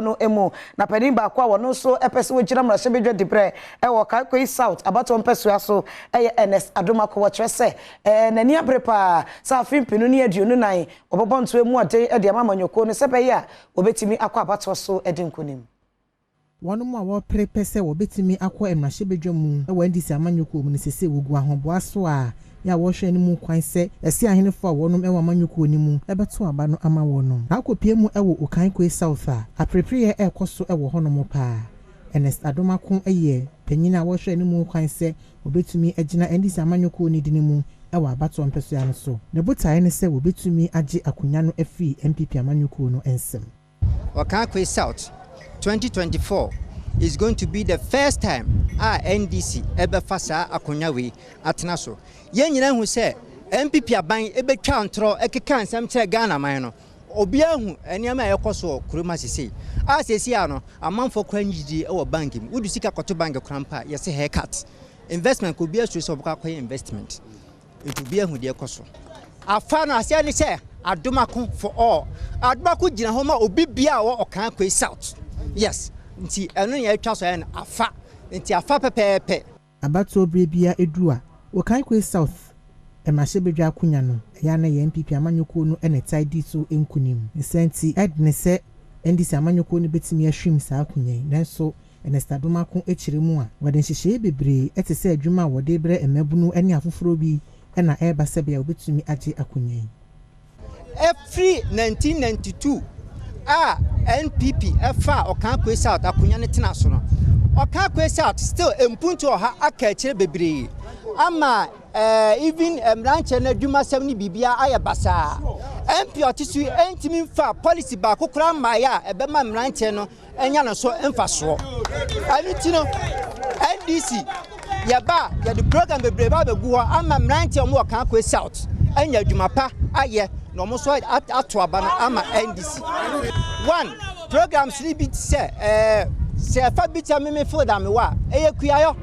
No mu na panin baako a wɔno nso pɛ sɛ wɔgyina mmarahyɛbadwa diberɛ wɔ Okaikwei South abatoɔ mpɛsoa so yɛ Ernest Adomako. Wɔkyerɛ sɛ n'ani abere paa sɛ afe 2024 wɔbɛbɔ ntoa mu ɔden de ama amanyɔkuo no sɛ ɛbɛyɛ a wɔbɛtumi akɔ abatoɔ so de nkonim. Wɔn a wɔpere pɛ sɛ wɔbɛtumi akɔ mmarahyɛbadwa mu wɔ NDC amanyɔkuo mu no, sese wɔgu ahoboa so a yɛ a wɔrehwɛ anim kwan sɛ ɛsi ahenefo a wɔnom wɔ amanyɔkuo no mu bɛto aba no ama wɔnom. Na akɔpie mu wɔ Okaikwei South a aperepereɛ ɛrekɔ so wɔ hɔnom paa. Ernest Adomako yɛ panyin a wɔrehwɛ anim kwan sɛ wɔbɛtumi agyina NDC amanyɔkuo no din mu wɔ abatoɔ mpɛsoa no so. Ne botaeɛ ne sɛ wɔbɛtumi agye akonnwa no afiri NPP amanyɔkuo no nsam. Okaikwei South 2024 is going to be the first time a NDC ɛbɛfa saa akonnwa wei atena so. Yɛn nyinaa hu sɛ NPP aban ɛbɛtwa ntorɔ, ɛkeka nsɛm kyerɛ Ghana man no. Obiara hu nneɛma a ɛkɔ so wɔ kurom ha sesei a sesei a no amanfoɔ kora nyigye wɔ bank mu. Wode sika kɔto bank kora mpa, yɛsɛ haircut. Investment kɔ, obiara suro sɛ ɔbɛkɔ akɔyɛ investment, nti obiara hu deɛ ɛkɔ so. Afa no aseɛ ne sɛ Adomako for all. Adomako gyina hɔ ma obi bia a wɔ Okaikwei South, yes, nti ɛno yɛ atwa so ɛyɛ no afa, nti afa pɛpɛɛpɛ. Abatoɔ berɛ biara ɛduru a, Okaikwei South mmarahyɛbadwa akonnwa no, ɛyɛ a na yɛ NPP amanyɔkuo no na ɛtae di so nkonim. Nsa nti ɛdene sɛ NDC amanyɔkuo no bɛtumi ahwim saa akonnwa yi, nanso Ernest Adomako akyerɛ mu a wɔde nhyehyɛeɛ bebree ɛte sɛ adwuma a wɔde brɛ mmabunu ne afoforɔ bi ɛna ɛreba sɛbea wɔbɛtumi agye akonnwa yi. Ɛfiri 1992 a NPP ɛfa Okaikwei South akonnwa no tena so no, Okaikwei South still mpuntu ɔha aka akyire bebree ama even mmeranteɛ no adwumasɛm no biribiara ayɛ basaa. MP ɔte so yi ɛntumi mfa policy baako koraa mmaeɛ a ɛbɛma mmeranteɛ no anya no so mfasoɔ. Ɛno ti no, NDC yɛba a, yɛde program bebree ba abɛgu hɔ ama mmeranteɛ a wɔwɔ Okaikwei South anya adwuma pa ayɛ na wɔn nso ato aba no ama NDC. One programs ni bi sɛ sɛ ɛfa bi kyɛ meme field a mewɔ a, ɛyɛ kuayɔ.